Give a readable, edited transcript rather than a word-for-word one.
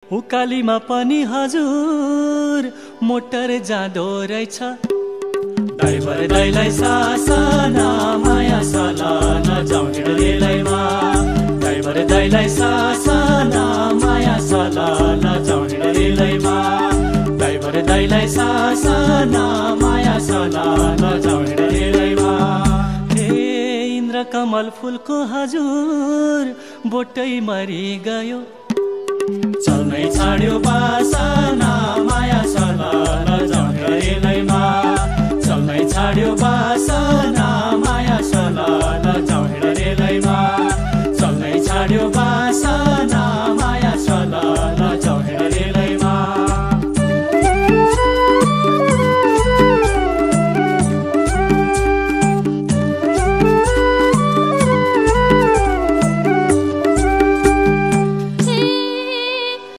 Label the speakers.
Speaker 1: उकालीमा पनि हजुर मोटर जाँदो रहेछ। ड्राइभर दाइलाई सासना माया साला नजाऊ हिँड्नेलैमा। ड्राइभर दाइलाई सासना माया साला नजाऊ हिँड्नेलैमा। ड्राइभर दाइलाई सासना माया साला नजाऊ हिँड्नेलैमा। हे इन्द्र कमल फुलको हजुर बोटै मरि गयो। चल्नै छाड्यो बासा